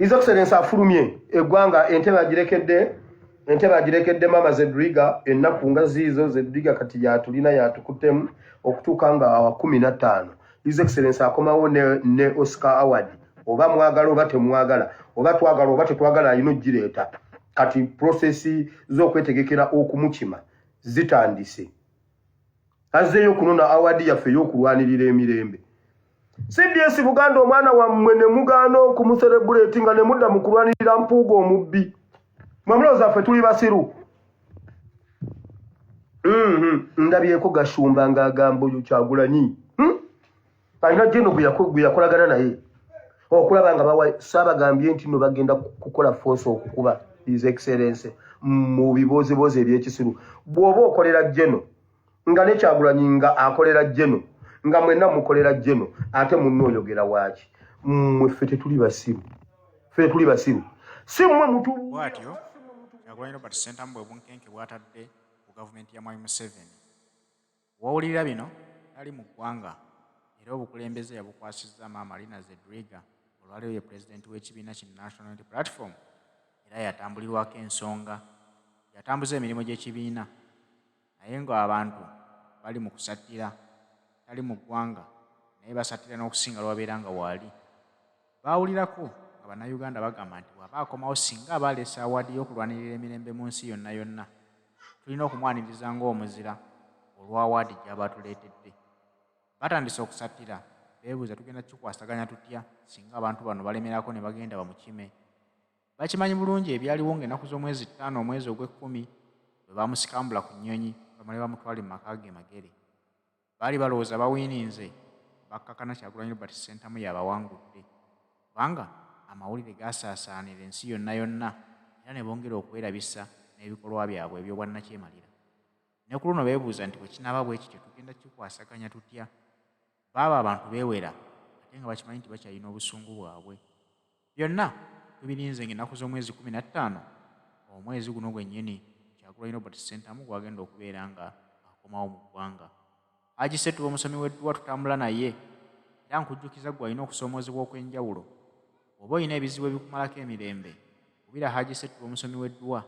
His Excellency afulumye eggwanga, entebe agirekedde, entebe agirekedde Mama Zedriga. Ennaku nga ziizo Zedriga kati yatulina, yatukuttemu okutuuka nga awa 15. His Excellency akomawo ne Oscar Award, oba mwagala oba temwagala, oba twagala oba tetwagala, alina ogireeta. Kati process z'okwetegekera okumukima zitandise. Azzeeyo okunona award yaffe ey'okulwanirira emirembe. CDS Buganda, omwana wammwe ne mugaana okumucelebrate nga ne mudda mu kulwanirira Mpuuga omubbi. Mwe mulowooza ffe tuli basiru? Ndabyeko Gashumba ng'agamba oyo Kyagulanyi, Alina geno gwe yakolagana naye okulaba nga bawa. Saabagambye nti no bagenda kukola force okukuba His Excellence mu bibooziboozi ebyekisiru. Bw'oba okolera geno nga ne Kyagulanyi nga akolera geno, nga mwenna mukolera geno, ate munno oyogera waaki? Mmwe ffe tetuli basiru, ffe tetuli basiru, si mmwe mutu. Bw'atyo Kyagulanyi Robert Ssentamu bwe bunkenke bw'atadde ku gavumenti ya Mwami Museveni. W'owulirira bino tali mu ggwanga era obukulembeze yabukwasizza Maama Lina Zedriga, olwaleero ye pulezidenti w'ekibiina ki National Unity Platform era yatambulirwako ensonga, yatambuza emirimu gy'ekibiina, naye ng'abantu bali mu kusattira. Tali mu ggwanga naye basattira n'okusinga lw'abeera nga waali. Baawulirako nga Bannayuganda bagamba nti bw'aba akomawo, singa aba aleese awaadi y'okulwanirira emirembe mu nsi yonna yonna, tulina okumwaniriza ng'omuzira olwa awaadi gy'aba atuleetedde. Batandise okusattira, beebuuza tugenda kikwasaganya tutya singa abantu bano balemerako ne bagenda bamukime. Bakimanyi bulungi ebyaliwo ng'ennaku z'omwezi 5 omwezi ogw'ekkumi bwe baamusikambula ku nnyonyi bamale bamutwale mu maka ge Magere. Baali balowooza bawiininze, bakkakana Kyagulanyi Robert Ssentamu y'abawangudde, kubanga amawulire gaasaasaanira ensi yonna yonna era ne bongera okwerabisa n'ebikolwa byabwe eby'obwannakyemalira. Ne ku luno beebuuza nti bwe kinaaba bwe kityo tugenda kikwasaganya tutya? Baabo abantu beewera ate nga bakimanyi nti bakyalina obusungu bwabwe. Byonna tubirinze ng'ennaku z'omwezi 15 omwezi guno gwennyini Kyagulanyi Robert Ssentamu gw'agenda okubeera nga akomawo mu ggwanga. Haji Ssetuba omusomi w'edduwa tutambula naye era nkujjukiza ggwe alina okusoomoozebwa okw'enjawulo. Bw'oba olina ebizibu ebikumalako emirembe, kubira Haji Ssetuba omusomi w'edduwa,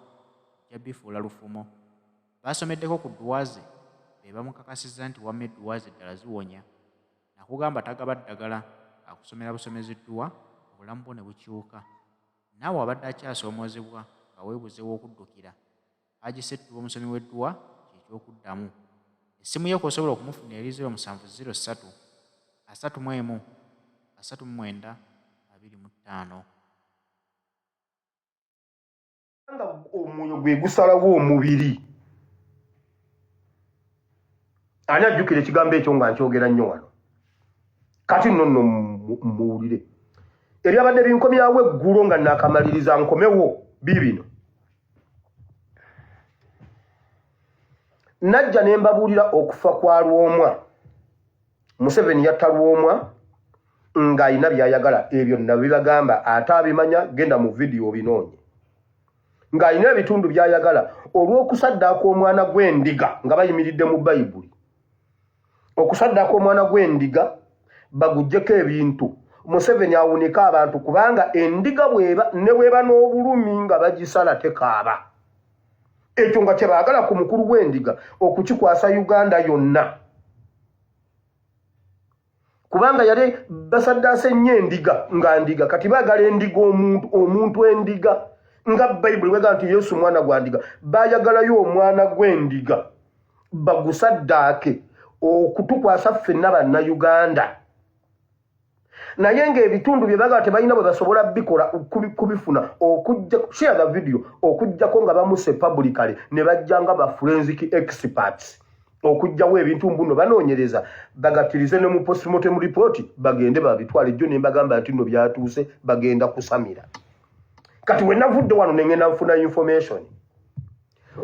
ojja bifuula lufumo. Baasomeddeko ku dduwa ze be bamukakasizza nti wamma edduwa ze ddala ziwonya. Nakugamba tagaba ddagala, akusomera busomezi dduwa obulamu bwo ne bukyuka. Naawe abadde akyasoomoozebwa nga weebuuza ew'okuddukira, Haji Ssettuba omusomi w'edduwa kye ky'okuddamu. Essimu ye kw'osobola okumufunira eri 0703 31 39 25. Nga omwoyo gwe gusalawo omubiri. Ani ajjukira ekigambo ekyo nga nkyogera nnyo wano? Kati nno nno muwulire ebyabadde binkomyawo eggulo nga nakamaliriza nkomewo biibino. Najja ne mbabuulira okufa kwa Lwomwa. Museveni yatta Lwomwa ng'alina by'ayagala, ebyo nabibagamba, ate abimanya genda mu vidiyo obinoonye, ng'alina ebitundu by'ayagala olw'okusaddaaka omwana gw'endiga nga bayimiridde mu Bayibuli, okusaddaaka omwana gw'endiga baguggyeko ebintu. Museveni awunike abantu, kubanga endiga bweba ne bweba n'obulumi nga bagisala tekaaba. Ekyo nga kyebaagala ku mukulu w'endiga okukikwasa Uganda yonna, kubanga yali basaddaase nnyo endiga nga ndiga. Kati baagala endiga omuntu, omuntu endiga, nga Bayibuli bwega nti Yesu mwana gwa ndiga. Baayagalayo omwana gw'endiga bagusaddaake okutukwasa ffenna Bannayuganda, naye ng'ebitundu bye bagala tebalina bwe basobola bikola kubifuna okujja. Share the video. Okujjako nga bamuse publicly ne bajja nga ba forensic experts okujjawo ebintu mbuno banoonyereza, bagattirize ne mu postmortem report, bagende babitwale. Jjo ne mbagamba nti nno byatuuse, bagenda kusamira. Kati we navudde wano ne ngenda nfuna information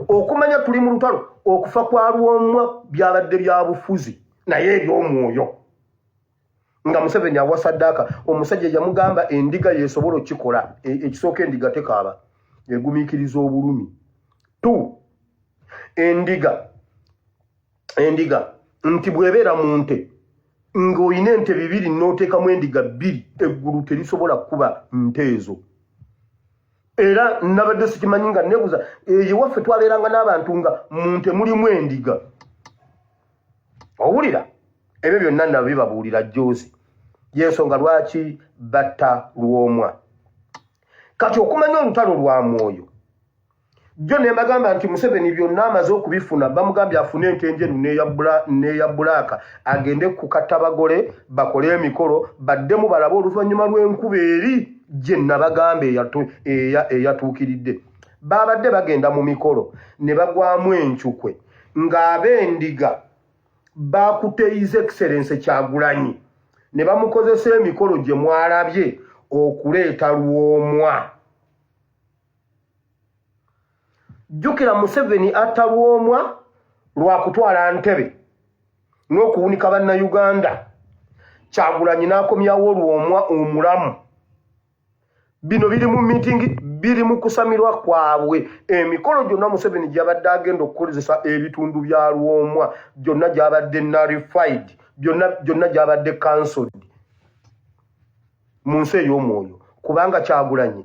okumanya tuli mu lutalo. Okufa kwa Lwomwa byabadde bya bufuzi, naye eby'omwoyo nga Museveni awa saddaaka omusajja yamugamba endiga yesobola okukikola. Ekisooka, endiga tekaaba, egumiikiriza obulumi. Two, endiga nti bw'ebeera mu nte ng'olina ente bibiri n'oteekamu endiga bbiri, eggulu terisobola kukuba nte ezo. Era nabadde sikimanyi nga nebuza eyo waffe twabeeranga n'abantu nga mu nte mulimu endiga. Owulira ebyo byonna nabibabuulira jjuuzi, yensonga lwaki batta Lwomwa. Kati okumanya olutalo lwa mwoyo jjo ne mbagamba nti Museveni byonna amaze okubifuna, bamugambye afune ente enjeru n'eya bulaaka agende ku katabagole bakole emikolo baddemu balabe oluvannyuma lw'enkuba eri gye nabagamba eyatuukiridde. Baabadde bagenda mu mikolo ne bagwamu encukwe ng'ab'endiga bakutte His Excellency Kyagulanyi ne bamukozesa emikolo gye mwalabye okuleeta Lwomwa. Jjukira Museveni atta Lwomwa lwa kutwala ntebe n'okuwunika Bannayuganda, Kyagulanyi n'akomyawo Lwomwa omulamu. Bino biri mu miitingi, biri mu kusamirwa kwabwe. Emikolo gyonna Museveni gy'abadde agenda okukozesa ebitundu bya Lwomwa gyonna gyabadde nullified, byonna gyabadde cancelled mu nsi ey'omwoyo, kubanga Kyagulanyi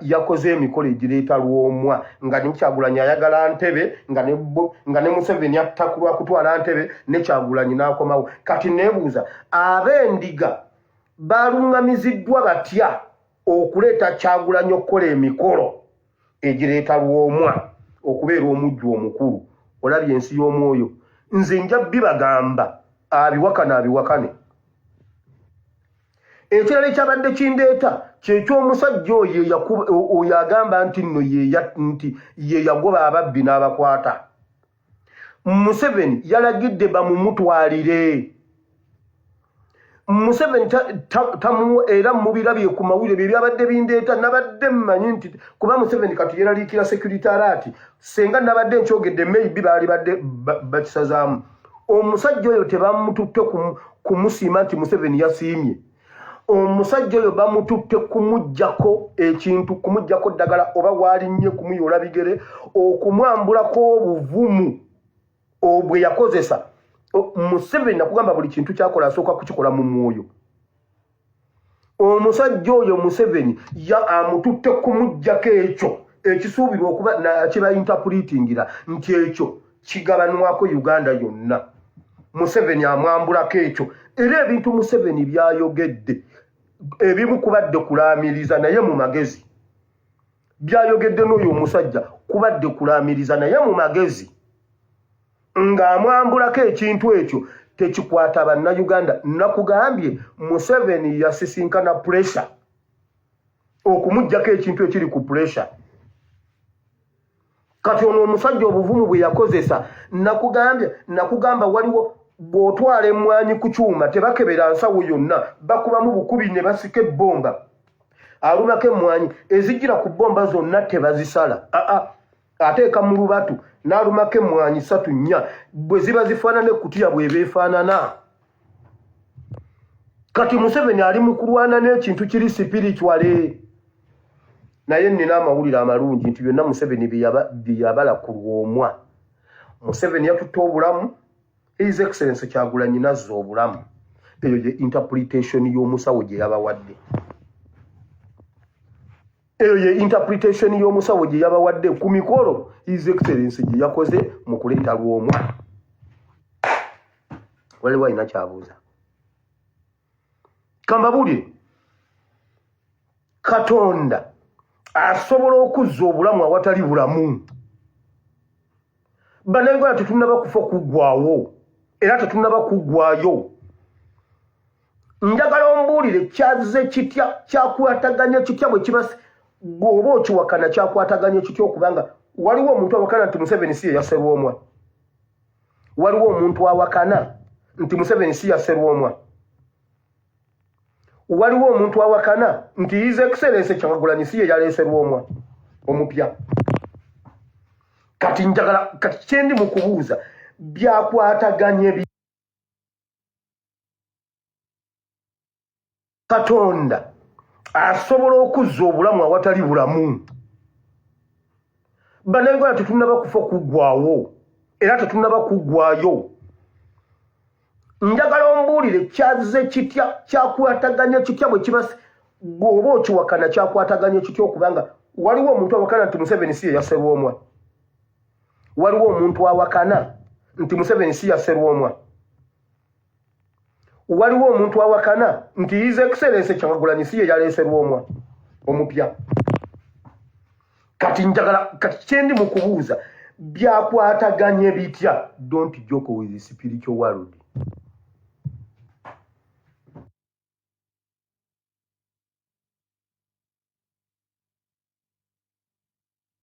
yakoze emikolo egireeta Lwomwa, nga ne Kyagulanyi ayagala ntebe, nga ne Museveni atta ku lwa kutwala ntebe, ne Kyagulanyi n'akomawo. Kati neebuuza, ab'endiga baluŋŋamiziddwa batya okuleeta Kyagulanyi okukola emikolo egireeta Lwomwa okubeera omujju omukulu? Olabye ensi y'omwoyo. Nze nja bibagamba, abiwakane abiwakane. Ekirala ekyabadde kindeeta kyeky'omusajja oyo oyo agamba nti nno nti ye yagoba ababbi n'abakwata. Museveni yalagidde bamumutwalire. Museveni tamuwa, era mubirabye ku mawulire bye byabadde bindeeta. Nabadde mmanyi nti kuba Museveni kati yeraliikira security alert, senga nabadde nkyogedde maybe baali badde bakisazaamu. Omusajja oyo tebamututte kumusiima nti Museveni yasiimye. Omusajja oyo bamututte kumuggyako ekintu, kumuggyako ddagala oba waalinnye kumuyoola bigere, okumwambulako obuvumu obwe yakozesa. Museveni nakugamba buli kintu kyakola asooka kukikola mu mwoyo. Omusajja oyo Museveni ya amututte kumuggyako ekyo ekisuubirwa okuba kiba interpretingira nti ekyo kigabanwako Uganda yonna. Museveni amwambulako ekyo. Era ebintu Museveni byayogedde ebimu kubadde kulaamiriza naye mu magezi, byayogedde n'oyo omusajja kubadde kulaamiriza naye mu magezi, ng'amwambulako ekintu ekyo tekikwata Bannayuganda. Nakugambye Museveni yasisinkana pressure okumuggyako ekintu ekiri ku pressure. Kati ono omusajja obuvumu bwe yakozesa, nakugambye, nakugamba waliwo bw'otwala emmwanyi ku kyuma tebakebera nsawo yonna, bakubamu bukubi ne basika ebbomba, alumako emmwanyi ezijjira ku bbomba zonna tebazisala, aa ateeka mu lubatu n'alumako emmwanyi 3 4 bwe ziba zifaanana ekkutiya bw'eba efaanana. Kati Museveni ali mu kulwana n'ekintu kiri sipirituale, naye nnina amawulire amalungi nti byonna Museveni bye yabala ku Lwomwa, Museveni yatutte obulamu, His Excellency Kyagulanyi nazza obulamu. Eyo ye interpretation y'omusawo gye yabawadde. Eyo ye interpretation y'omusawo gye yabawadde ku mikolo His Excellency gye yakoze mu kuleeta Lwomwa. Waliwo alina kyabuuza? Kambabuulire, Katonda asobola okuzza obulamu awatali bulamu. Bannayuganda tetunnaba kufa kuggwawo, era tetunnaba kuggwayo. Njagala ombuulire kyazze kitya, kyakwataganya kitya bwe kiba bw'oba okiwakana, kyakwataganya kitya? Okubanga waliwo omuntu awakana nti Museveni si ye yasse Lwomwa? Waliwo omuntu awakana nti Museveni si yasse Lwomwa? Waliwo omuntu awakana nti His Excellency Kyagulanyi si ye yaleese Lwomwa omupya? Kati njagala, kati kyendi mu kubuuza, byakwataganye? Katonda asobola okuzza obulamu awatali bulamu. Bannayuganda tetunnaba kufa kuggwawo, era tetunnaba kuggwayo. Njagala ombuulire kyazze kitya, kyakwataganya kitya bwe kiba bw'oba okiwakana, kyakwataganya kitya? Okubanga Waliwo omuntu awakana nti Museveni si ye yasse Lwomwa? Waliwo omuntu awakana nti Museveni si yasse Lwomwa? Waliwo omuntu awakana nti His Excellence Kyagulanyi si ye yaleese Lwomwa omupya? Kati njagala, kati kyendi mu kubuuza, byakwataganye bitya? Don't joke with the spiritual world.